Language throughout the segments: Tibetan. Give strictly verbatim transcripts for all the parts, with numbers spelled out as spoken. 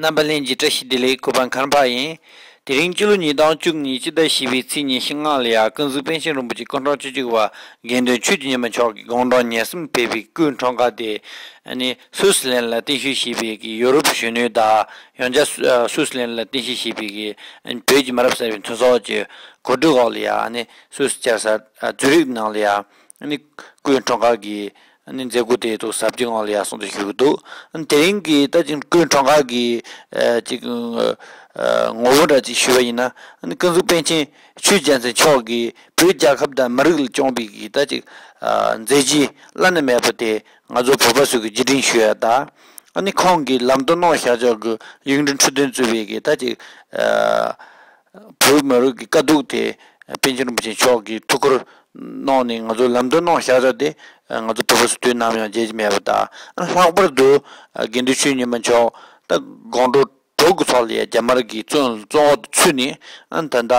རྣམ་པ་ལྷན་རྒྱས་བཀྲ་ཤིས་བདེ་ལེགས། གུས་པ་མཁར་འཕགས་ཡིན། དེ་རིང་སྤྱི་ལོ་ཉིས་སྟོང་བཅུ་གཉིས་སྤྱི་ཟླ་བཞི་པའི་ཚེས་ཉི་ཤུ་ལྔ་ལ་ཡ་ཀུན་གཟིགས་པཎ་ཆེན་རིན་པོ་ཆེ་སྐུ་ཕྲེང་བཅུ་གཅིག་པ་དགེ་འདུན་ཆོས་ཀྱི་ཉི་མ་མཆོག་གིས་དགུང་གྲངས་ཉེར་གསུམ་ཕེབས་པའི་སྐུའི་འཁྲུངས་སྐར་དེ། ཨ་ནི་སུད་སི་ལན་ལ་རྟེན་གཞི་བྱས་པའི་གི་ཡོ་རོབ་གཞོན་ནུ་དང་། ཡང་བསྐྱར་སུད་སི་ལན་ལ་རྟེན་གཞི་བྱས་པའི་གི་བོད་ཀྱི་མི་རབས་གསར་པའི་མཐུན་ཚོགས་ཀྱི་གོ་སྒྲིག་འོག་ལ་ཡ། ཨ་ནི་སུད་སི་རྒྱལ་ས་ཛུ་རིག་ནང་ལ་ཡ། ཨ་ནི་སྐུའི་འཁྲུངས་སྐར་གྱི་ཨ་ནི་མཛད་སྒོ་དེ་ཚོ་གཟབ་རྒྱས་ངང་ལ་ཡར་སོང་དུ་ཞུགས་འདུག་ཨ་ནི་དེ་རིང་གི་ད་ཅིག་སྐུའི་འཁྲུངས་སྐར་གྱི་ཨ་ཅིག་ཨ་ངོ་བོ་འདྲ་ཅིག་ཞུས་པ་ཡིན་ན། ཨ་ནི་ཀུན་གཟིགས་པཎ་ཆེན་ཆོས་རྒྱལ་མཚན་མཆོག་གིས་བོད་རྒྱལ་ཁབ་དང་མི་རིགས་ལ་བསྐྱངས་པའི་གི་ད་ཅིག་ཨ་མཛད་རྗེས་བླ་ན་མེད་པ་དེ་ང་ཚོ་བོད་པ་ཚོས་གི་རྗེས་དྲན་ཞུ་ཡ་དང་། ཨ་ནི་ཁོང་གིས་ལམ་སྟོན་གནང་བཞག་ཆོག་གི་ཡིག་འབྲུ་འཕྲོ་མཐུད་གཙོས་པའི་གི་ད་ཅིག་ཨ་བོད་མི་རིགས་ཀྱི་དཀའ་སྡུག་དེ་པཎ་ཆེན་རིན་པོ་ཆེ་མཆོག་གིས་ཐུགས་ཁུར་གནང་ནས་ང་ཚོ་ལམ་སྟོན་གནང་བཞག་ཡ་དེ་ང་ཚོ་བོད་པ་ཚོས་དུས་ནམ་ཡང་བརྗེད་ཀྱི་མེད་པ་དང་། ལྷག་པར་དུ་དགེ་འདུན་ཆོས་ཉི་མ་མཆོག་ད་དགོང་དྲོ་དྲུག་གི་ཚོགས་ལ་རྒྱ་དམར་གྱི་བཙོན་བཙོན་འོག་ཏུ་ཚུད་ནས། ཨ་ནི་ད་ལྟ་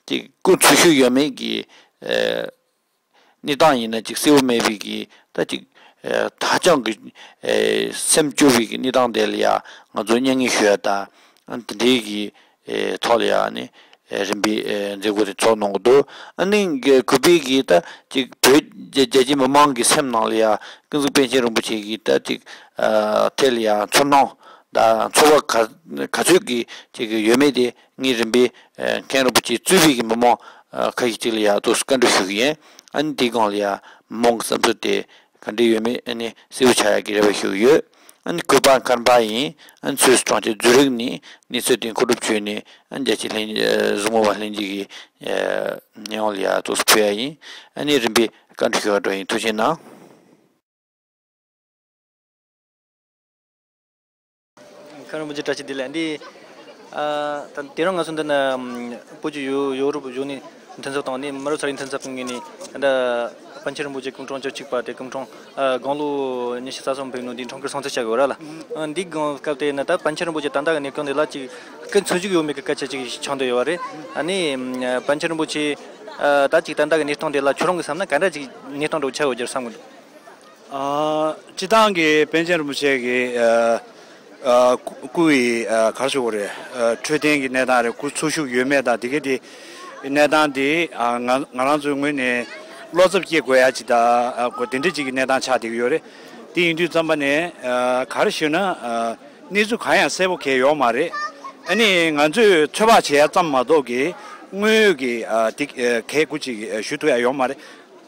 ཅིག་སྐུ་འཚོ་བཞུགས་ཡོད་མེད་ཀྱི་གནས་སྟངས་ཡིན་ན་ཅིག་གསལ་པོ་མེད་པའི་གི་ད་ཅིག་ཨ་ཧ་ཅང་གི་ཨ་སེམས་སྐྱོ་བའི་གི་གནས་སྟངས་དེ་ལ་ཡ་ང་ཚོ་མྱ་ངན་ཞུ་ཡ་དང་། ཨ་དེ་འདྲའི་གི་ཨ་ཐོག་ལ་ཡ་ནི་ཨ་རིམ་པས་ཨ་མཛད་སྒོ་དེ་ཚོགས་གནང་གི་འདུག་ཨ་ནི་གི་གུས་པའི་གི་ད་ཅིག་བོད་རྒྱ་རྒྱལ་སྤྱིའི་མི་མང་གི་སེམས་ནང་ལ་ཡ་ཀུན་གཟིགས་པཎ་ཆེན་རིན་པོ་ཆེ་གི་ད་ཅིག་ཨ་ཐད་ལ་ཡ་ཚོར་སྣང་དང་ཚོར་བ་ག་ག་ཚོད་ཀྱི་ཅིག་ཡོད་མེད་དེ། ངས་རིམ་པས་ཨ་མཁན་རིན་པོ་ཆེས་གཙོས་པའི་གི་མི་མང་ཨ་ཁ་ཤས་ཅིག་ལ་ཡ་ཏོག་ཙམ་བཀའ་འདྲི་ཞུ་གི་ཡིན། ཨ་ནི་དེའི་སྒང་ལ་ཡ་མི་མང་གི་བསམ་ཚུལ་དེ་ག་འདྲ་ཡོད་མེད་ཨ་ནི་གསལ་པོ་ཆགས་ཡ་གི་རེ་བ་ཞུ་གི་ཡོད། ཨ་ནི་གུས་པ་མཁར་འཕགས་ཡིན། ཨ་ནི་སུད་སི་གྲོང་ཁྱེར་ཛུ་རིག་ནས་གནས་ཚུལ་དེ་མཁོ་སྒྲུབ་བྱས་ནས། ཨ་ནི་རྒྱལ་སྤྱིའི་ལྷན་ཨ་གཟིགས་མོ་བ་ལྷན་རྒྱས་ཀྱི་ཨ་སྙན་དབང་ལ་ཡ་ཏོག་ཙམ་ཕུལ་ཡ་ཡིན། ཨ་ནི་རིམ་པས་བཀའ་འདྲི་ཞུ་བར་འགྲོ་ཡིན། ཐུགས་རྗེ་གནང་། མཁན་རིན་པོ་ཆེ་བཀྲ་ཤིས་བདེ་ལེགས། འདི་ཨ་ད་དེ་རིང་ང་ཚོ་འདི་ན་ཨམ་བོད་ཀྱི་ཡོ་ཡོ་རོབ་གཞོན་ནུའི་མཐུན་ཚོགས་དང་ནི་མི་རབས་གསར་བའི་མཐུན་ཚོགས་ཀྱི་ངོས་ནས་ད་པཎ་ཆེན་རིན་པོ་ཆེ་སྐུ་ཕྲེང་བཅུ་གཅིག་པ་དེ་སྐུ་ཕྲེང་ཨ་དགུང་ལོ་ཉི་ཤུ་རྩ་གསུམ་ཕེབས་ནོ་འདི་འཁྲུངས་སྐར་སྲུང་བརྩི་བྱ་དགོས་ར་ལ། ཨ་འདི་གང་སྐབས་དེ་ན་ད་པཎ་ཆེན་རིན་པོ་ཆེ་ད་ལྟ་གི་གནས་སྟངས་དེ་ལ་ཅིག་སྐུ་འཚོ་བཞུགས་ཡོད་མེད་ཀྱི་སྐད་ཆ་ཅིག་ཆགས་བསྡད་ཡོད་པ་རེད། ཨ་ནི་ཨམ་པཎ་ཆེན་རིན་པོ་ཆེ་ཨ་ད་ཅིག་ད་ལྟ་གི་གནས་སྟངས་དེ་ལ་ཁྱོད་རང་གིས་བསམ་ན་ག་འདྲ་ཅིག་གནས་སྟངས་འདྲ་བོ་ཆགས་ཡོད་ཀྱི་རེད་བསམ་གི་འདུག་ཨ་སྤྱི་བཏང་གི་པཎ་ཆེན་རིན་པོ་ཆེ་གི་ཨ་ཨ་སྐུ་སྐུ་ཡི་ཨ་ག་རེ་ཞུ་དགོས་རེད། ཨ་འཕྲོད་བསྟེན་གྱི་གནས་སྟངས་རེད། སྐུ་འཚོ་བཞུགས་ཡོད་མེད་དང་དེ་གའི་དེ་གནས་སྟངས་དེ་ཨ་ང་ང་རང་ཚོའི་ངོས་ནས་བློ་འཚབ་སྐྱེ་དགོས་ཡ་ཅིག་དང་། ཨ་གོ་དེ་འདྲ་ཅིག་གི་གནས་སྟངས་ཆགས་བསྡད་ཀྱི་ཡོད་རེད། དེ་ཡིན་དུས་ཙམ་པ་ནས་ཨ་ག་རེ་ཞུ་ན། ཨ་གནས་ཚུལ་གང་ཡང་གསལ་པོ་གང་ཡང་ཡོད་མ་རེད། ཨ་ནི་ང་ཚོས་ཚོད་དཔག་བྱེད་ཡ་ཙམ་མ་གཏོགས་ཀྱི་དངོས་ཡོད་ཀྱི་ཨ་དེ་ཨ་གལ་དགུ་ཅིག་ཨ་ཞུ་ཐུབ་ཡ་ཡོད་མ་རེད།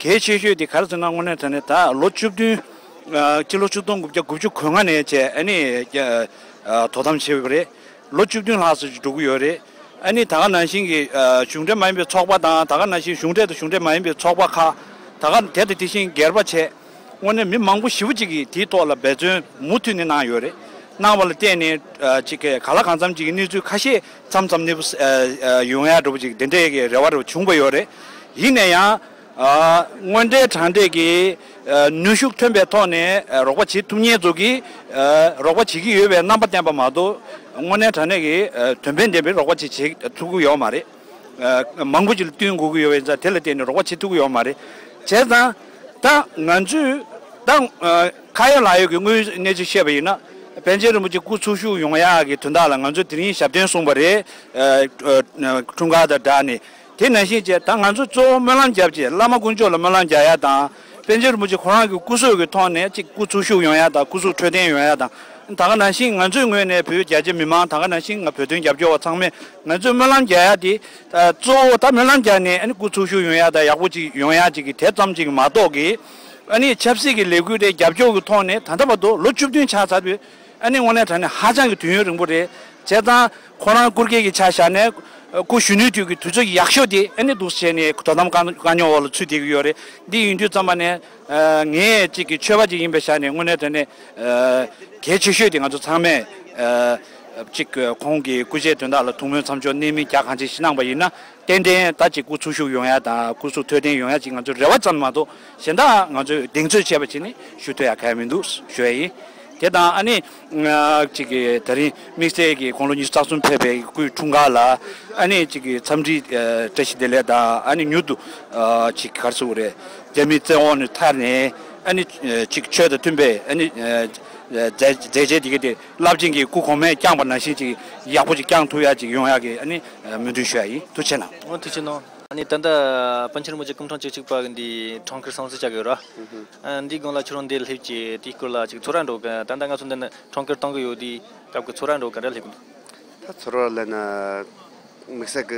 གལ་ཆེ་ཤོས་དེ་ག་རེ་ཟེར་ན། དངོས་གནས་དྲང་གནས་ད་ལོ་བཅུ་བདུན། ཨ་སྤྱི་ལོ་ཆིག་སྟོང་དགུ་བརྒྱ་དགུ་བཅུ་གོ་ལྔ་ནས་བྱས་ཨ་ནི་ཨ་དོ་དམ་བྱས་པ་རེད། ལོ་བཅུ་བདུན་ལྷག་ཙམ་ཅིག་འགྲོ་གི་ཡོད་རེད། ཨ་ནི་ད་ག་ནང་བཞིན་གྱི་ཨ་གཞུང་འབྲེལ་མ་ཡིན་པའི་ཚོགས་པ་དང་། ད་ག་ནང་བཞིན་གཞུང་འབྲེལ་དང་གཞུང་འབྲེལ་མ་ཡིན་པའི་ཚོགས་པ་ཁག་ད་ག་དེ་དང་དེ་བཞིན་སྒེར་པ་བྱས། དངོས་གནས་མི་མང་པོ་ཞེ་པོ་ཅིག་གིས་དེའི་ཐོག་ལ་འབད་བརྩོན་མུ་མཐུད་ནས་གནང་ཡོད་རེད། གནང་བ་ལ་བརྟེན་ནས་ཨ་ཅིག་ག་ལ་གང་འཚམ་ཅིག་གི་གནས་ཚུལ་ཁ་ཤས་མཚམས་མཚམས་གནས་སྤོ་ཨ་ཨ་ཡོང་ཡ་འདྲ་པོ་ཅིག་དེ་འདྲའི་གི་རེ་བ་འདྲ་པོ་བྱུང་བ་ཡོད་རེད། ཡིན་ན་ཡང་། ཨ་དངོས་འབྲེལ་དྲང་འབྲེལ་གྱི་ཨ་ནུས་ཤུགས་ཐོན་པའི་ཐོག་ནས་ཨ་རོགས་པ་བྱེད་ཐུབ་མཁན་ཚོ་གིས་ཨ་རོགས་པ་བྱེད་ཀྱི་ཡོད་པའི་རྣམ་པ་བསྟན་པ་མ་གཏོགས། དངོས་གནས་དྲང་གནས་ཀྱི་ཨ་དོན་ཕན་ལྡན་པའི་རོགས་པ་ཅིག་བྱེད་ཐུབ་ཀྱི་ཡོད་མ་རེད། ཨ་མང་པོ་ཅིག་ལ་བསྟུན་དགོས་ཀྱི་ཡོད་པ་ཡིན་ཙང་། དེ་ལ་བརྟེན་ནས་རོགས་པ་བྱེད་ཐུབ་ཀྱི་ཡོད་མ་རེད། བྱས་ཙང་ད་ང་ཚོས་ད་ཨ་ཁ་ཡོད་ལག་ཡོད་ཀྱི་དངོས་ཡོད་གནས་ཚུལ་བཤད་པ་ཡིན་ན། པཎ་ཆེན་རིན་པོ་ཆེ་སྐུ་འཚོ་བཞུགས་ཡོང་ཡག་གི་དོན་དག་ལ་ང་ཚོས་དེ་རིང་ཞབས་བརྟན་གསུངས་པ་རེད། ཨ་ཨ་འཁྲུངས་སྐར་དང་སྦྲགས་ནས། དེ་ནང་བཞིན་བྱས་ད་ང་ཚོ་གཙོ་བོ་སྨོན་ལམ་རྒྱབ་ཅིག་བླ་མ་དཀོན་མཆོག་ལ་སྨོན་ལམ་རྒྱག་ཡ་དང་། པཎ་ཆེན་རིན་པོ་ཆེ་ཁོ་རང་གི་སྐུ་གཟུགས་ཀྱི་ཐོག་ནས་ཅིག་སྐུ་འཚོ་བཞུགས་ཡོང་ཡ་དང་། སྐུ་གཟུགས་འཕྲོད་བསྟེན་ཡོང་ཡ་དང་། ད་ག་ནང་བཞིན་ང་ཚོའི་ངོས་ནས་བོད་རྒྱ་ཆེ་མི་མང་། ད་ག་ནང་བཞིན་ང་བོད་དོན་རྒྱབ་སྐྱོར་བ་ཚང་མས་ང་ཚོས་སྨོན་ལམ་རྒྱག་ཡ་དེ། ཨ་གཙོ་བོ་ད་སྨོན་ལམ་རྒྱག་ནས་ཨ་ནི་སྐུ་འཚོ་བཞུགས་ཡོང་ཡ་དང་ཡག་པོ་ཅིག་ཡོང་ཡ་ཅིག་གི་དེ་ཙམ་ཅིག་མ་གཏོགས་ཀྱི། ཨ་ནི་ཆབ་སྲིད་ཀྱི་ལས་འགུལ་དེ་རྒྱབ་སྐྱོར་གྱི་ཐོག་ནས་ད་ལྟ་བར་དུ་ལོ་བཅུ་བདུན་ཆགས་ཚར་བའི། ཨ་ནི་དངོས་གནས་དྲང་གནས་ཧ་ཅང་གི་དུས་ཡུན་རིང་པོ་རེད། བྱས་ཙང་ཁོ་རང་སྐུ་སྒེར་གྱི་ཆ་བཞག་ནས་སྐུ་གཞོན་ནུའི་དུས་ཀྱི་དུས་ཚོད་ཀྱི་ཡག་ཤོས་དེ་ཨ་ནི་འདུག་སེ་བྱས་ནས་དོ་དམ་བཀའ་བཀའ་རྙོག་འོག་ལ་ཚུད་བསྡད་ཀྱི་ཡོད་རེད། འདི་ཡིན་དུས་ཙམ་པ་ནས་ངས་གཅིག་གི་ཆོས་པ་ཅིག་ཡིན་པའི་ཆ་ནས་དངོས་གནས་དྲང་གནས་གལ་ཆེ་ཤོས་དེ་ང་ཚོ་ཚང་མས་གཅིག་ཁོང་གི་སྐུ་ཕྱྭའི་དོན་དག་ལ་ཐུགས་སྨོན་མཚམས་འཇོག་གནད་སྨིན་རྒྱ་གང་ཆེ་ཞིག་གནང་པ་ཡིན་ན། ཏན་ཏན་ད་ཅིག་སྐུ་འཚོ་བཞུགས་ཡོང་ཡ་དང་སྐུ་གཟུགས་འཕྲོད་བསྟེན་ཡོང་ཡ་ཅིག་ང་ཚོས་རེ་བ་ཙམ་མ་གཏོགས་གཞན་དག་ང་ཚོས་གདེང་ཚོད་བྱས་པ་བྱས་ནས་ཞུ་ཐུབ་ཡ་གང་ཡང་མི་འདུག་ཞུ་ཡ་ཡིན། དེ་དང་ཨ་ནི་ང་ཅིག་གི་ད་རིང་དམིགས་བསལ་གྱི་དགུང་ལོ་ཉི་ཤུ་རྩ་གསུམ་ཕེབས་པའི་སྐུའི་འཁྲུངས་སྐར་ལ་ཨ་ནི་ཅིག་གི་འཚམས་འདྲི་ཨ་བཀྲ་ཤིས་བདེ་ལེགས་དང་། ཨ་ནི་མྱུར་དུ་ཨ་ཅིག་ག་རེ་ཟེར་དགོས་རེད། རྒྱ་མིའི་བཙོན་འོག་ནས་ཐར་ནས་ཨ་ནི་ཨ་ཅིག་ཆོས་དང་མཐུན་པའི་ཨ་ནི་ཨ་ མཛད་མཛད་རྗེས་དེ་ག་དེ་རླབས་ཆེན་གྱི་སྐུ་གོང་མས་བསྐྱངས་པ་ནང་བཞིན་ཅིག་ཡག་པོ་ཅིག་བསྐྱངས་ཐུབ་ཡ་ཅིག་ཡོང་ཡ་གི་ཨ་ནི་སྨོན་འདུན་ཞུ་ཡ་ཡིན། ཐུགས་རྗེ་གནང་། འོ་ཐུགས་རྗེ་གནང་། ཨ་ནི་ད་ལྟ་པཎ་ཆེན་རིན་པོ་ཆེ་སྐུ་ཕྲེང་བཅུ་གཅིག་པ་གི་འདི་ཁྲོམ་སྐོར་སྲུང་བརྩི་བྱ་གི་ཡོད་ར། ཨ་འདི་སྒང་ལ་ཁྱོད་རང་འདིར་སླེབས་ཀྱི་དེའི་སྐོར་ལ་ཅིག་ཚོར་བ་འདྲ་བོ་གི། ད་ལྟ་ང་ཚོ་འདི་ནས་ཁྲོམ་སྐོར་གཏོང་གི་ཡོད་དུས་སྐབས་ཀྱི་ཚོར་བ་འདྲ་བོ་ག་འདྲ་སླེབས་ཀྱི་འདུག་ད་ཚོར་བ་ལབ་ན་དམིགས་བསལ་གི་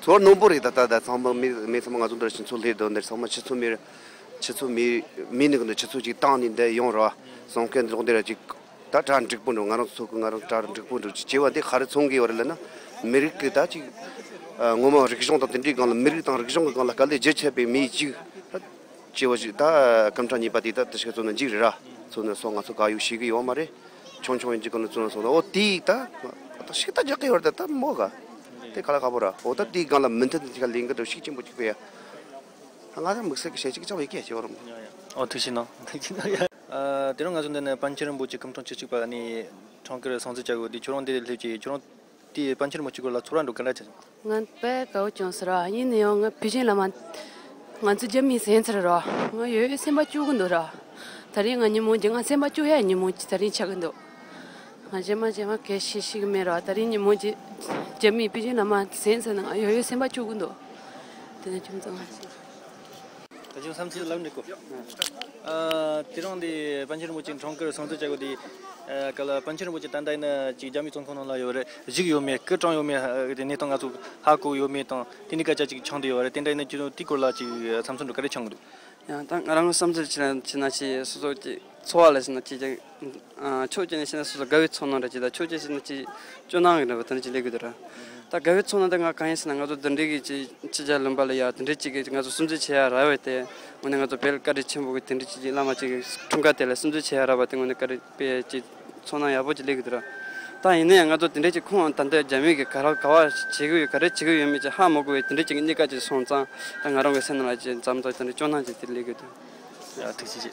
ཚོར་བ་རྣོན་པོ་རེད། ད་ལྟ་ད་ཚང་མ་མི་མི་ཚང་མ་ང་ཚོ་འདིར་ཕྱིན་ཚུལ་སླེབས་དོན་འདིར་ཚང་མ་ཕྱི་ཚོ་མི་ཕྱི་ཚོ་མི་མི་ནི་གི་འདི་ཕྱི་ཚོ་ཅིག་བཏང་ནས་འདི་ཡོང་ར། སོང་མཁན་འདི་རོགས་འདི་ར་ཅིག་ད་གྲ་འགྲིག་པོ་འགྲོ། ང་རང་ཚོ་གི་ང་རང་གྲ་འགྲིག་པོ་འགྲོ་ཅིག་བྱས་པ་འདི་ག་རེ་མཚོན་གི་ཡོད་རེད་ལབ་ན། མི་རིགས་གི་ད་ཅིག་ངོ་མ་རིག་གཞུང་དང་དེ་འདྲའི་སྒང་ལ་མི་རིགས་དང་རིག་གཞུང་གི་སྒང་ལ་དཀའ་ལས་རྒྱུ་ཆེ་བའི་མི་གཅིག་བྱས་པ་ཞིག་ད་སྐུ་ཕྲེང་གཉིས་པ་དེ་ད་དེ་ཞིག་བཙུགས་ན་འགྲིག་རེད་ར། བཙུགས་ན་སོང་ང་ཚོ་ག་ཡོད་ཤེས་གི་ཡོད་མ་རེད། ཆུང་ཆུང་ཡིན་གཅིག་གི་ནས་བཙུགས་ན་སོང་ད་འོ་དེ་ད་ད་ཤིག་ད་རྒྱག་གི་ཡོད་རེད། ད་ད་མོ་ག་དེ་ག་ལ་ཁག་པོ་ར། འོ་ད་དེའི་སྒང་ལ་མུ་མཐུད་དུ་དེ་ག་ལས་འགུལ་འགྲོ་ཤུགས་ཆེན་པོ་གཅིག་སྤེལ་ཡ། ང་ཚོ་དམིགས་བསལ་གྱི་ཞལ་གཅིག་ཅང་ཡོད་ཀྱི་ཞེས་པ་རུང་། ཨོ་ཐུགས་རྗེ་གནང་། ཐུགས་རྗེ་གནང་། ཨ་དེ་རིང་ང་ཚོ་འདི་ནས་པཎ་ཆེན་རིན་པོ་ཆེ་སྐུ་ཕྲེང་བཅུ་གཅིག་པ་ནས་ཁྲོམ་སྐོར་སྲུང་བརྩི་བྱ་དགོས་དུས་ཁྱོད་རང་འདི་ལ་སླེབས་ཀྱི་ཁྱོད་རང་དེ་པཎ་ཆེན་རིན་པོ་ཆེའི་སྐོར་ལ་ཚོར་བ་འདྲ་བོ་ག་འདྲ་ཆགས་སོང་། ང་དཔེ་དགའ་བོ་བྱུང་ཟེར་བ་ཡིན་ན་ཡང་ང་ཕུལ་བྱུང་ལ་མ་ང་ཚོ་རྒྱ་མི་ཟན་ཚར་རོ། ང་ཡོད་ཡོད་སེམས་པ་སྐྱོ་གི་འདུག་ར། ད་རིང་ང་ཉིན་མོ་གཅིག་ང་སེམས་པ་སྐྱོ་ཡ་ཉིན་མོ་གཅིག་ད་རིང་ཆགས་ཀྱི་འདུག་ང་རྗེས་མ་རྗེས་མ་གལ་ཤེས་ཤེས་ཀྱི་མེད་ར། ད་རིང་ཉིན་མོ་གཅིག་རྒྱ་མི་ཕུལ་བྱུང་ལ་མ་ཟན་ཟེར་ན་ང་ཡོད་ཡོད་སེམས་པ་སྐྱོ་གི་འདུག་དེ་ནས་ཁྱིམ་ཚང་ང་ཞིག་ད་ཅུང་བསམ་ཚུལ་ལབ་འགྲིག་གོ། ཨ་དེ་རིང་འདི་པཎ་ཆེན་རིན་པོ་ཆེ་ཁྲོམ་སྐོར་སྲུང་བརྩི་བྱ་དགོས་དེ། ཨ་ག་ལ་པཎ་ཆེན་རིན་པོ་ཆེ་ད་ལྟ་ཡིན་ན་ཅིག་རྒྱ་མིའི་བཙོན་ཁང་ནང་ལ་ཡོད་རེད། བཞུགས་ཡོད་མེད་སྐུ་གྲོངས་ཡོད་མེད་ཨ་དེ་གནས་སྟངས་ང་ཚོ་ཧ་གོ་ཡོད་མེད་དང་དེ་འདྲའི་སྐད་ཆ་ཅིག་འཆང་བསྡད་ཡོད་རེད། དེ་འདྲ་ཡིན་ན་ཁྱོད་ཚོ་དེའི་སྐོར་ལ་ཅིག་བསམ་ཚུལ་འདྲ་ག་རེ་འཆང་གི་འདུག་ཡང་ད་ང་རང་བསམ་ཚུལ་བྱས་ན་བྱས་ན་ཅིག་སོ་སོ་ཅིག་འཚོ་བ་ལ་བྱས་ན་ཅིག་ཀྱང་ཕྱོགས་གཅིག་ནས་བྱས་ན་སོ་སོ་དགའ་བའི་ཚོར་སྣང་འདྲ་ཅིག་དང་ཕྱོགས་གཅིག་བྱས་ན་ཅིག་སྐྱོ་སྣང་གི་འདྲ་བ་དེ་འདྲ་ཅིག་སླེབས་ཀྱི་འདུག་ར། ད་དགའ་བའི་ཚོར་སྣང་དེ་ང་གང་ཡིན་ཟེར་ན་ང་ཚོ་འདི་འདྲའི་གི་ཅིག་ཕྱི་རྒྱལ་ལུང་པ་ལ་ཡ་དེ་འདྲའི་ཅིག་གི་ང་ཚོ་སྲུང་བརྩི་བྱེད་ཡ་རག་པ་དེ་དངོས་གནས་ང་ཚོ་དཔལ་བཀའ་དྲིན་ཆེན་པོ་གི་དེ་འདྲའི་ཅིག་གི་བླ་མ་ཅིག་གི་འཁྲུངས་སྐར་དེ་ལ་སྲུང་བརྩི་བྱེད་ཡ་རག་པ་དེ་དངོས་གནས་བཀའ་དྲིན་དཔེ་ཅིག་ཚོར་སྣང་ཡག་པོ་ཅིག་སླེབས་ཀྱི་འདུག་ར། ད་ཡིན་ན་ཡང་ང་ཚོ་དེ་འདྲའི་ཅིག་ཁོང་ད་ལྟ་རྒྱ་མི་གིས་ག་རེ་ག་བ་བྱེད་ཀྱི་ཡོད་ག་རེ་བྱེད་ཀྱི་ཡོད་མེད་ཅིག་ཧ་མ་གོ་བའི་དེ་འདྲའི་ཅིག་གི་གནས་སྐབས་ཅིག་སོང་ཙང་ད་ང་རང་གི་སེམས་ནང་ལ་ཅིག་འཛམ་ཐང་དེ་འདྲའི་སྐྱོ་སྣང་ཅིག་དེ་སླེབས་ཀྱི་འདུག་ཡ་ཐུགས་རྗེ་ཆེ།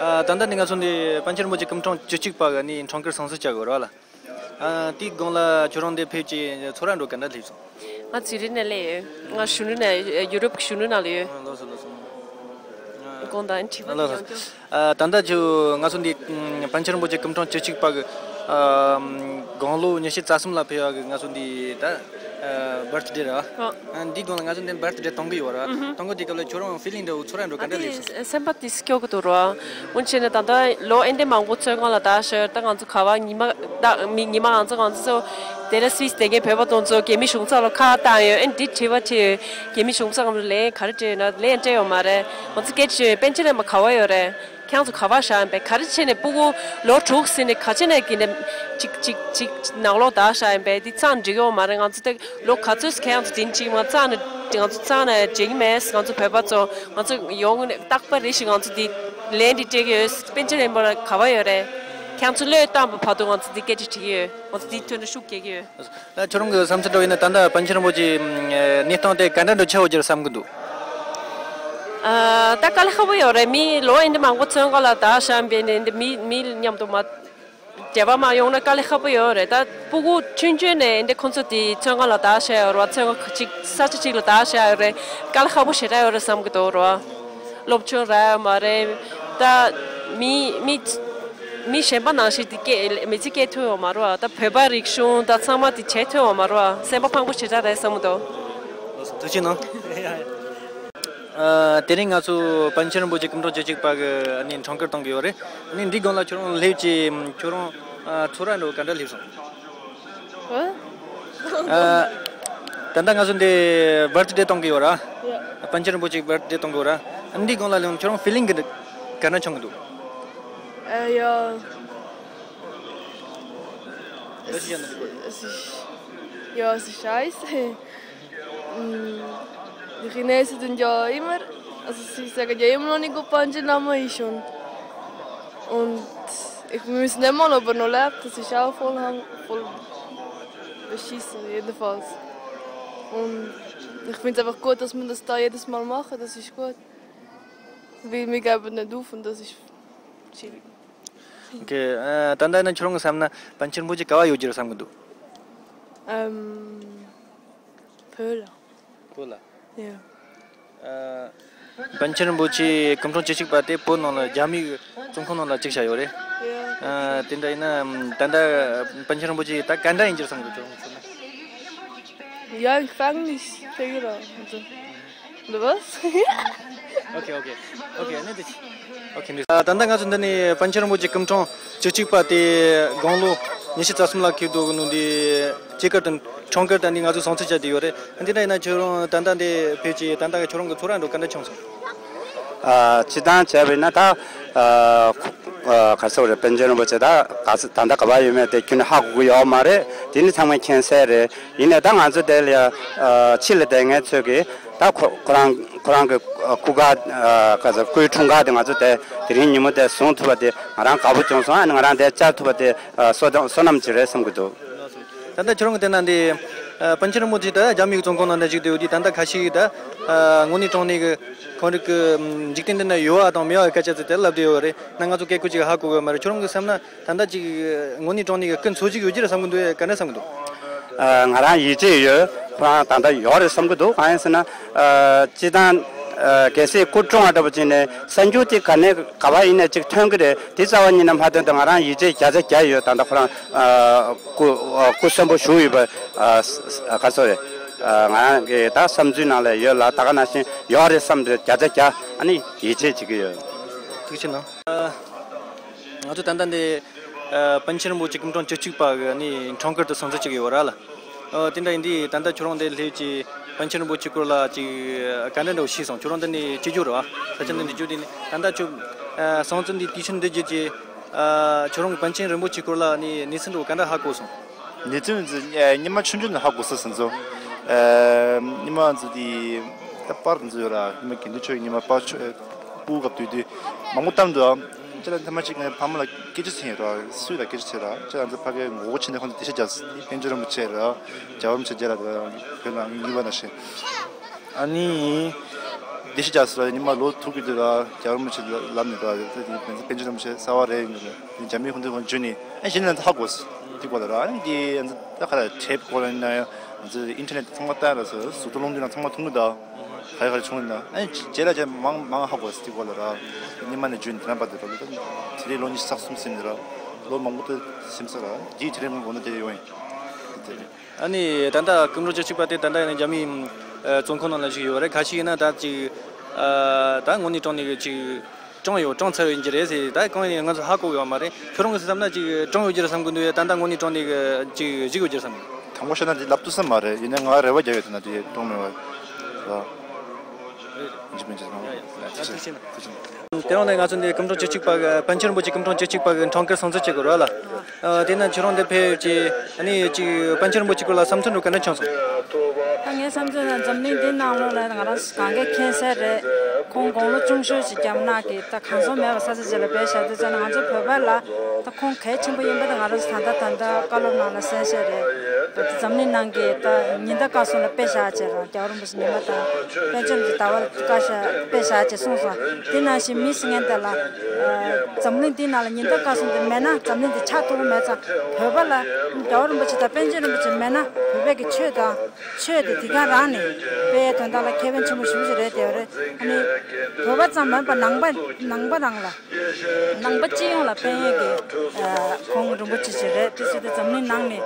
ཨ་ད་ལྟ་ནི་ང་ཚོ་འདི་པཎ་ཆེན་རིན་པོ་ཆེ་སྐུ་ཕྲེང་བཅུ་གཅིག་པ་གི་ནི་ཁྲོམ་སྐོར་སྲུང་བརྩི་བྱ་དགོས་རེད་བ་ལ། ཨ་དེའི་སྒང་ལ་ཁྱོད་རང་འདི་ཕེབས་ཀྱི་ཚོར་བ་འདྲ་ག་འདྲ་སླེབས་སོང་། ང་ཚུ་རིང་ནས་སླེབས་ཡོད། ང་གཞོན་ནུ་ནས་ཡུ་རོབ་གཞོན་ནུ་ནང་ལ་ཡོད། ཨ་ལགས་སོ་ལགས་སོ། དགོངས་དག་དྲི་བ་ལགས་སོ། ཡང་བསྐྱར། ཨ་ད་ལྟ་ཁྱོད་ང་ཚོ་འདི་ཨམ་པཎ་ཆེན་རིན་པོ་ཆེ་སྐུ་ཕྲེང་བཅུ་གཅིག་པ་གི་ཨམ་དགུང་ལོ་ཉི་ཤུ་རྩ་གསུམ་ལ་ཕེབས་པ་གི་ང་ཚོ་འདི་ད་ཨ་བར་ཐི་ཌེ་རེད་བ། ཨ་འདིའི་སྒང་ལ་ང་ཚོ་འདི་བར་ཐི་ཌེ་གཏོང་གི་ཡོད་ར། གཏོང་གི་དུས་སྐབས་ལ་ཁྱོད་རང་ཕི་ལིང་འདྲ་བོ་ཚོར་བ་འདྲ་བོ་ག་འདྲ་སླེབས་སོང་། སེམས་པ་དེ་སྐྱོ་གི་འདུག་ར། འོན་ཀྱང་ད་ལྟ་ལོ་ཨེ་འདྲ་མང་པོ་བཙོན་ཁང་ལ་བསྡད་ཤག་ད་ང་ཚོ་ག་བ་ཉི་མ་ད་མི་ཉི་མ་ང་ཚོ་ང་ཚོ་དེ་ལ་སུད་སི་དེ་གའི་བོད་པ་དང་ཚོ་རྒྱ་མི་གཞུང་ཚབ་ལ་ཁ་བཏང་ཡོད། ཨེ་འདི་དྲི་བ་དྲིས་ཡོད། རྒྱ་མི་གཞུང་ཚབ་ལ་ལན་ག་རེ་སྤྲད་ཡོད་ན་ལན་སྤྲད་ཡོད་མ་རེད། ང་ཚོ་སྐད་ཆ་དྲིས་ཡོད། པཎ་ཆེན་རིན་པོ་ཆེ་ག་བ་ཡོད་རེད། ཁྱེད་ཚོ་ག་བ་བཞག་ཡིན་པས། ག་རེ་བྱས་ནས་སྤུ་གུ་ལོ་དྲུག་ཟིན་ནས་ག་བྱས་ནས་གི་ནས་ཅིག་ཅིག་ཅིག་ནང་ལོགས་བསྡད་བཞག་ཡིན་པས། འདི་གཙང་འགྲིག་ཡོད་མ་རེད། ང་ཚོ་ད་ལོ་ག་ཚོད་ཁྱེད་ཚོ་འཛིན་ཅིག་མ་གཙང་ནས་ང་ཚོ་གཙང་ནས་འགྲིག་མེད། ང་ཚོ་བོད་པ་ཚོ་ང་ཚོ་ཡོང་ནས་རྟག་པར་རེ་ཞིག་ང་ཚོ་འདི་ལན་འདི་སྤྲད་ཀྱི་ཡོད། པཎ་ཆེན་རིན་པོ་ཆེ་ག་བ་ཡོད་རེད། ཁྱེད་ཚོ་བློས་བཏང་བ་བར་དུ་ང་ཚོ་འདི་སྐད་ཆ་དྲི་གི་ཡོད། ང་ཚོ་འདི་ཐོག་ནས་ཤུགས་རྒྱག་གི་ཡོད། ད་ཁྱོད་རང་གི་བསམ་ཚུལ་འདྲ་བོ་ཡིན་ན་ད་ལྟ་པཎ་ཆེན་རིན་པོ་ཆེའི་གནས་སྟངས་དེ་ག་འདྲ་འདྲ་ཆགས་ཡོད་ཀྱི་རེད་བསམ་གི་འདུག་ཨ་ད་དཀའ་ལས་ཁག་པོ་ཡོད་རེད། མི་ལོ་ཨེ་འདྲ་མང་པོ་བཙོན་ཁང་ལ་བསྡད་བཞག་པས་ནས་འདི་མི་མི་མཉམ་དུ་མ་འབྲེལ་བ་མ་ཡོང་ན་དཀའ་ལས་ཁག་པོ་ཡོད་རེད། ད་སྤུ་གུ་ཆུང་ཆུང་ནས་ཨེ་འདྲ་ཁོང་ཚོ་དེ་བཙོན་ཁང་ལ་བསྡད་བཞག་ཡོད་རེད་བ། བཙོན་ཁང་གཅིག་ས་ཆ་གཅིག་ལ་བསྡད་བཞག་ཡོད་རེད། དཀའ་ལས་ཁག་པོ་ཞེ་དྲག་ཡོད་རེད་བསམ་གི་འདུག་རེད་བ། སློབ་སྦྱོང་རག་ཡོད་མ་རེད། ད་མི་མི་མི་གཞན་པ་ནང་བཞིན་དེ་སྐད་མི་ཚེ་སྐྱེལ་ཐུབ་ཡོད་མ་རེད་བ། ད་བོད་པ་རིག་གཞུང་ད་ཚང་མ་དེ་བྱེད་ཐུབ་ཡོད་མ་རེད་བ། སེམས་པ་ཕངས་པོ་ཞེ་དྲག་རེད་བསམ་གི་འདུག་ཐུགས་རྗེ་གནང་། ཨ་དེ་རིང་ང་ཚོ་པཎ་ཆེན་རིན་པོ་ཆེ་སྐུ་ཕྲེང་བཅུ་གཅིག་པ་གི་ཨ་ནི་ཁྲོམ་སྐོར་གཏོང་གི་ཡོད་རེད། ཨ་ནི་འདི་སྒང་ལ་ཁྱོད་རང་སླེབས་ཀྱི་ཁྱོད་རང་ཨ་ཚོར་བ་འདྲ་བོ་ག་འདྲ་སླེབས་སོང་། ཨ། ད་ལྟ་ང་ཚོ་འདི་བར་ཐི་ཌེ་གཏོང་གི་ཡོད་ར། ཡ། པཎ་ཆེན་རིན་པོ་ཆེ་བར་ཐི་ཌེ་གཏོང་གི་ཡོད་ར། འདི་སྒང་ལ་ལོན་ཁྱོད་རང་ཕི་ལིང་གི་ག་འདྲ་བྱུང་གི་འདུག་ཨ་ཡ། Es ist, es ist, ja, es ist scheiße. Mm, die Chinesen sind ja immer, also sie sagen ja immer noch nicht gut Panji Lama ist schon. Und ich, wir wissen nicht mal, ob er noch lebt. Das ist auch voll, voll beschissen, jedenfalls. Und ich finde es einfach gut, dass man das da jedes Mal macht. Das ist gut. Weil wir geben nicht auf und das ist chillig. Okay, ཨ་ད་ལྟ་ན་ཁྱོད་རང་གི་བསམ་ན་པཎ་ཆེན་རིན་པོ་ཆེ་ག་བ་ཡོད་རྒྱུ་རེད་བསམ་གི་འདུག་ཨམ། བོད་ལ། བོད་ལ། ཡ། ཨ། པཎ་ཆེན་རིན་པོ་ཆེའི་སྐུ་འཕྲེང་བཅུ་གཅིག་པ་དེ་བོད་ནང་ལ་རྒྱ་མིའི་བཙོན་ཁང་ནང་ལ་བཅུག་བཞག་ཡོད་རེད། ཨ། དེ་འདྲ་ཡིན་ན་ད་ལྟ་པཎ་ཆེན་རིན་པོ་ཆེ་ད་ག་འདྲ་ཡིན་རྒྱུ་བསམ་གི་འདུག་ཁྱོད་རང་ཚོ་ན། Ja, ich fange nicht. Figure out. Du was? Okay, okay. Okay, ne, dich. Okay, ne. ད་ལྟ་ང་ཚོ་འདི་ནས་པཎ་ཆེན་རིན་པོ་ཆེ་སྐུ་འཕྲེང་བཅུ་གཅིག་པ་དེ་དགུང་ལོ་ཉི་ཤུ་རྩ་གསུམ་ལ་ཁེལ་འདུག་ནོ་འདི་སྐྱེས་སྐར་དང་འཁྲུངས་སྐར་དང་འདི་ང་ཚོ་སྲུང་བརྩི་བྱ་དེ་ཡོད་རེད། འདི་འདྲ་ཡིན་ན་ཁྱོད་རང་ད་ལྟ་འདི་ཕེབས་ཀྱི་ད་ལྟ་ཁྱོད་རང་གི་ཚོར་བ་འདྲ་ག་འདྲ་བྱུང་སོང་། ཨ། སྤྱིར་བཏང་བྱས་པ་ཡིན་ན་ད། ཨ། ཁོ། ཨ། ག་རེ་ཟེར་དགོས་རེད། པཎ་ཆེན་རིན་པོ་ཆེ་ད་ག་ས་ད་ལྟ་ག་པར་ཡོད་མེད་དེ་ཁྱོན་ནས་ཧ་གོ་གི་ཡོད་མ་རེད། དེ་ནི་ཚང་མས་མཁྱེན་གསལ་རེད། ཡིན་ནའི་ད་ང་ཚོ་དེ་ལ་ཡ། ཨ། ཕྱི་ལ་བསྡད་མཁན་ཚོས་ཀྱིས་ད་ཁོ་ཁོ་རང་ཁོ་རང་གི་སྐུ་སྐར། ཨ། ག་ཟེར། སྐུའི་འཁྲུངས་སྐར་དེ་ང་ཚོ་དེ་དེ་རིང་ཉིན་མོ་དེ་བཟུང་ཐུབ་པ་དེ་ང་རང་དགའ་པོ་བྱུང་སོང་། ཨ་ནི་ང་རང་དེ་བཅར་ཐུབ་པ་དེ། ཨ། བསོད་བསོད་ནམས་ཅིག་རེད་བསམ་གྱི་འདུག་ད་ལྟ་ཁྱོད་རང་གི་དེ་ན་འདི། ཨ། པཎ་ཆེན་རིན་པོ་ཆེ་ད་རྒྱ་མིའི་བཙོན་ཁང་ནང་ནས་བཞུགས་བསྡད་ཡོད་དུས་ད་ལྟ་ཁ་ཤས་ཀྱིས་ད། ཨ། དངོས་གནས་དྲང་གནས་ཀྱི་ཁོང་རང་གི་འཇིག་རྟེན་འདི་ན་ཡོད་པ་དང་མེད་པའི་སྐད་ཆ་ཚོ་དེ་ལབ་བསྡད་ཡོད་རེད། ན་ང་ཚོ་སྐད་ཁུར་ཅིག་ཧ་གོ་གི་མ་རེད། ཁྱོད་རང་གི་བསམ་ན་ད་ལྟ་ཅིག་དངོས་གནས་དྲང་གནས་ཀྱི་སྐུ་འཚོ་བཞུགས་ཡོད་ཀྱི་རེད་བསམ་གྱི་འདུག་ག་འདྲ་བསམ་གྱི་འདུག་ཨ། ང་རང་ཡིད་ཆེས་ཡོད། ཁོ་རང་ད་ལྟ་ཡོད་རེད་བསམ་གྱི་འདུག་གང་ཡིན་ཟེར་ན། ཨ། སྤྱིར་བཏང་། ཨ། གལ་སྲིད་སྐུ་གྲོངས་པ་འདྲ་པོ་ཅིག་ནས་གསར་འགྱུར་དེ་ག་ནས་ག་པར་ཡིན་ནའི་ཅིག་ཐོན་གྱི་རེད། དེ་རྩ་བ་ཉིད་ནས་མ་ཐོན་དུས་ང་རང་ཡིད་ཆེས་བརྒྱ་ཆ་བརྒྱ་ཡོད། ད་ལྟ་ཁོ་རང་། ཨ། སྐུ། ཨ། སྐུ་གསོན་པོ་བཞུགས་ཡོད་པ། ཨ། ག་རེ་ཟེར་དགོས་རེད། ཨ། ང་རང་གི་ད་བསམ་ཚུལ་ནང་ལ་ཡོད་ལ། ད་ག་ནང་བཞིན་ཡོད་རེད་བསམ་དུས་བརྒྱ་ཆ་བརྒྱ་ཨ་ནི་ཡིད་ཆེས་བྱེད་ཀྱི་ཡོད། ཐུགས་རྗེ་གནང་། ཨ། ང་ཚོ་ད་ལྟ་འདི། ཨ། པཎ་ཆེན་རིན་པོ་ཆེ་སྐུ་འཕྲེང་བཅུ་གཅིག་པ་གི་ནི་འཁྲུངས་སྐར་དུ་སྲུང་བརྩི་བྱེད་ཀྱི་ཡོད་ར་ལ། ཨ། དེ་འདྲ་ཡིན་དུས་ད་ལྟ་ཁྱོད་རང་འདི་སླེབས་ཀྱི་པཎ་ཆེན་རིན་པོ་ཆེ་སྐོར་ལ་ཅིག་ག་འདྲ་འདྲ་བོ་ཤེས་སོང་། ཁྱོད་རང་འདི་ནི་སྐྱེས་རྒྱུ་རེད་བ། ས་ཆ་འདི་ནས་རྒྱུ་དེ་ནི་ད་ལྟ་ཁྱོད། ཨ། སྲུང་བརྩི་འདི་དུས་ཆེན་འདི་བརྒྱུད་ཀྱི། ཨ། ཁྱོད་རང་གི་པཎ་ཆེན་རིན་པོ་ཆེ་སྐོར་ལ་ནི་གནས་ཚུལ་འདྲ་བོ་ག་འདྲ་ཧ་གོ་སོང་། གནས་ཚུལ་འདི། ཨ། སྔོན་མ་ཆུང་ཆུང་ནས་ཧ་གོ་སོང་ཟེར་ཚོ། ཨ། སྔོན་མ་ཚོ་དེ་ད་པར་འདི་ཚོ་ཡོད་ར། སྔོན་མ་དགེ་འདུན་ཆོས་ཀྱི་སྔོན་མ་པར་ཆོས་སྤུ་གུ་སྐབས་དུས་དུས་མང་པོ་བཏང་འདུག་ཨ། ཅི་ལ་ཐ་མ་གཅིག་ངའི་ཕ་མ་ལ་སྐད་ཆ་ཟེར་ཡོད་ར། སུས་ལ་སྐད་ཆ་ཟེར་ར། ཅི་ལ་ང་ཚོ་ཕ་གིའི་ངོ་རྒོལ་བྱས་ནས་ཁོང་ཚོ་སྡིངས་ཆ་རྒྱག་སོང་། དེ་པཎ་ཆེན་རིན་པོ་ཆེ་ར། རྒྱལ་བ་རིན་པོ་ཆེ་རྗེས་ལ་བོད་ནང་ཡིན་པ་ནང་བཞིན། ཨ་ནི། སྡིངས་ཆ་རྒྱག་སོང་ར། ཉི་མ་ལོ་དྲུག་གི་དུས་ལ་རྒྱལ་བ་རིན་པོ་ཆེ་ལ་ལབ་ནས་ར། དེ་དེ་ང་ཚོ་པཎ་ཆེན་རིན་པོ་ཆེ་གསར་པ་རེད་ཡིན་ནས། རྒྱ་མི་ཁོང་ཚོས་ཁོང་བརྗོད་ནས། ཨ། གཞི་ནས་ཧ་གོ་སོང་། དེ་སྐོར་ལ་ར། ཨ་ནི་དེ་ང་ཚོ་ད་ག་རེ་དེབ་སྐོར་ཡིན་ན་ཡང་། ང་ཚོ་ཨིན་ཊར་ནེཊ་ཚང་མ་ལྟ་ར་སོ། གཟུགས་མཐོང་རླུང་མཐུན་ལ་ཚང་མ་མཐོང་གི་འདུག་ག་རེ་ག་རེ་བྱུང་ཡོད་ན། ཨ་ནི་རྗེས་ལ་ཅིག་མང་མང་ཧ་གོ་སོང་། དེ་སྐོར་ལ་ར། སྔོན་མ་ནས་བརྗོད་ནས་དེ་རིང་བར་དུ་ར། ལོ་ད་དེ་རིང་ལོ་ཉི་ཤུ་རྩ་གསུམ་ཟིན་ནས་ར། ལོ་མང་པོ་ད་ཕྱིན་སོང་ར། དེ་དེ་རིང་ངོ་ན་དེ་ཡོང་ཡིན། དེ་རེད། ཨ་ནི་ད་ལྟ་སྐུ་འཕྲེང་བཅུ་གཅིག་པ་དེ་ད་ལྟ་ཡིན་ན་རྒྱ་མིའི། ཨ། བཙོན་ཁང་ནང་ལ་བཞུགས་ཡོད་རེད། ཁ་ཤས་ཡིན་ན་ད་ཅིག་ཨ། ད་དངོས་གནས་དྲང་གནས་ཀྱི་ཅིག་གྲོངས་ཡོད། གྲོངས་ཚར་ཡོད་ཀྱི་རེད་ཟེར། ད་གང་ཡིན་ང་ཚོ་ཧ་གོ་ཡོད་མ་རེད། ཁྱོད་རང་གིས་བསམ་ན་ཅིག་གྲོངས་ཡོད་ཀྱི་རེད་བསམ་གྱི་འདུག་ཡ། ད་ལྟ་དངོས་གནས་དྲང་གནས་ཀྱི་ཅིག་བཞུགས་ཡོད་ཀྱི་རེད་བསམ་གྱི། དྲང་པོ་བཤད་ན་འདི་ལབ་ཐུབ་ས་མ་རེད། ཡིན་ན་ང་རེ་བ་རྒྱག་ཡོད། ད་ན་དེ་གྲོངས་མེད་པ་ར། ཡིན་གཅིག་མིན་གཅིག་ཐུགས་རྗེ་ཆེ། དེ་རིང་ནས་ང་ཚོ་འདི་སྐུ་འཕྲེང་བཅུ་གཅིག་པ་གི་པཎ་ཆེན་རིན་པོ་ཆེ་སྐུ་འཕྲེང་བཅུ་གཅིག་པ་གི་འཁྲུངས་སྐར་སྲུང་བརྩི་བྱེད་དགོས་རེད་ལ། ཨ། དེ་ན་ཁྱོད་རང་འདིར་ཕེབས་ཀྱི་ཨ་ནི་ཅིག་པཎ་ཆེན་རིན་པོ་ཆེ་སྐོར་ལ་བསམ་ཚུལ་འདྲ་ག་འདྲ་བྱུང་སོང་། ད་ངའི་བསམ་ཚུལ་ན་འཛམ་གླིང་འདིའི་ནང་ལོགས་ལ་ང་རང་གང་གས་མཁྱེན་གསལ་རེད། ཁོང་དགུང་ལོ་ཆུང་ཤོས་ཤིག་རྒྱ་ནག་གི་ད་གང་སོང་མེད་པ་ས་ཆ་ཅིག་ལ་སྦས་བཞག་དུས་ཙམ་ན། ང་ཚོ་བོད་པ་ལ་ད་ཁོང་གལ་ཆེན་པོ་ཡིན་པ་ད་ང་རང་ཚོ་ད་ལྟ་ད་ལྟ་བཀའ་སློབ་ནང་ལ་གསན་བཞག་རེད། ད་འཛམ་གླིང་ནང་གི་ད་ཉི་ཟླ་སྐར་གསུམ་ལ་དཔེ་བཞག་བྱས་རང་རྒྱལ་བ་རིན་པོ་ཆེ་ཉི་མ་དང་པཎ་ཆེན་རིན་པོ་ཆེ་ཟླ་བ་ལ་བཀའ་ཤག་དཔེ་བཞག་ཅེས་གསུངས་སོང་། དེ་ནང་བཞིན་མི་ཟེར་མཁན་དེ་ལ། ཨ། འཛམ་གླིང་འདི་ནང་ལ་ཉི་ཟླ་སྐར་གསུམ་དེ་མེད་ན་འཛམ་གླིང་འདི་ཆགས་ཐུབ་ཀྱི་མེད་ཙང་། བོད་པ་ལ་རྒྱལ་བ་རིན་པོ་ཆེ་དང་པཎ་ཆེན་རིན་པོ་ཆེ་མེད་ན་བོད་པའི་གི་ཆོས་དང་ཆོས་དེ་དེ་ག་རང་ནས་སྤེལ་ཡས་དོན་དག་ལ་ཁེ་ཕན་ཆེན་པོ་ཞེ་པོ་ཅིག་རེད་བསྡད་པ་རེད། ཨ་ནི་བོད་པ་ཙམ་མིན་པ་ནང་པ་ནང་པ་རང་ལ། ནང་པ་སྤྱི་ཡོངས་ལ་ཕན་ཡས་ཀྱི། ཨ། ཁོང་རིན་པོ་ཆེ་ཞིག་རེད། དེ་ཟེར་དུས་འཛམ་གླིང་ནང་ནས་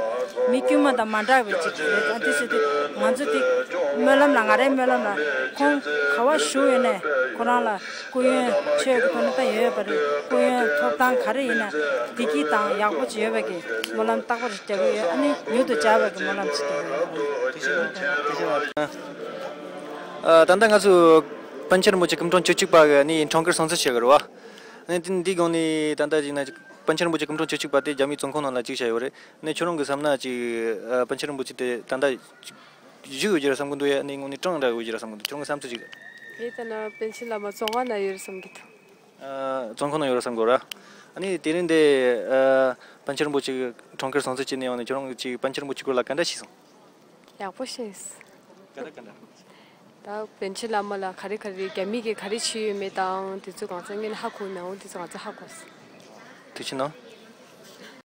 མི་དཀྱུས་མ་དང་མ་འདྲ་བའི་ཅིག་རེད། ཨ། དེ་ཟེར་དུས་ང་ཚོ་དེ་སྨོན་ལམ་ལ། ང་རའི་སྨོན་ལམ་ལ་ཁོང་ག་པར་བཞུགས་ཡོད་ནའི་ཁོ་རང་ལ་སྐུ་ཡོན་ཆོས་ཀྱི་ཐོག་ནས་ད་ཡོད་པ་རེད། སྐུ་ཡོན་ཐོབ་ཐང་ག་རེ་ཡིན་ན་བདེ་སྐྱིད་དང་ཡག་པོ་ཅིག་ཡོད་པའི་གི་སྨོན་ལམ་རྟག་པར་རྒྱག་གི་ཡོད། ཨ་ནི་མྱུར་དུ་མཇལ་བའི་གི་སྨོན་ལམ་ཅིག་རྒྱག་གི་ཡོད། ཨ། ད་ལྟ་ང་ཚོ་པཎ་ཆེན་རིན་པོ་ཆེ་སྐུ་འཕྲེང་བཅུ་གཅིག་པ་གི་ནི་འཁྲུངས་སྐར་སྲུང་བརྩི་བྱེད་གི་རེད་བ། ཨ་ནི་འདི་འདི་སྒང་ནས་ད་ལྟ་ཡིན་ན་པཎ་ཆེན་རིན་པོ་ཆེ་སྐུ་འཕྲེང་བཅུ་གཅིག་པ་དེ་རྒྱ་མིའི་བཙོན་ཁང་ནང་ལ་བཅུག་བཞག་ཡོད་རེད། ཨ་ནི་ཁྱོད་རང་གིས་བསམ་ན་ཅིག་ཨ། པཎ་ཆེན་རིན་པོ་ཆེ་དེ་ད་ལྟ་བཞུགས་ཡོད་ཀྱི་རེད་བསམ་གྱི་འདུག་ཡ། ཨ་ནི་དངོས་གནས་གྲོངས་འདྲ་ཡོད་ཀྱི་རེད་བསམ་གྱི་འདུག་ཁྱོད་རང་གི་བསམ་ཚུལ་ཅིག་དེ་ལྟ་ན་པཎ་ཆེན་བླ་མ་བཙོན་ཁང་ན་ཡོད་རེད་བསམ་གྱི་འདུག་ཨ། བཙོན་ཁང་ན་ཡོད་རེད་བསམ་གྱི་རེད། ཨ་ནི་དེ་རིང་འདི། ཨ། པཎ་ཆེན་རིན་པོ་ཆེ་འཁྲུངས་སྐར་སྲུང་བརྩི་བྱས་ནས་ཡོང་ནས་ཁྱོད་རང་གིས་ཅིག་པཎ་ཆེན་རིན་པོ་ཆེ་སྐོར་ལ་ག་འདྲ་ཤེས་སོང་། ཡག་པོ་ཤེས། ག་འདྲ་ག་འདྲ། ད་པཎ་ཆེན་བླ་མ་ལ་ག་རེ་ག་རེ་རྒྱ་མི་གིས་ག་རེ་བྱས་ཡོད་མེད་དང་དེ་ཚོ་གང་ཚང་ངས་ཧ་གོ་མེད་འོང་། དེ་ཚོ་གང་ཚང་ཧ་གོ་སོང་། དེ་ཕྱིན་ནོ།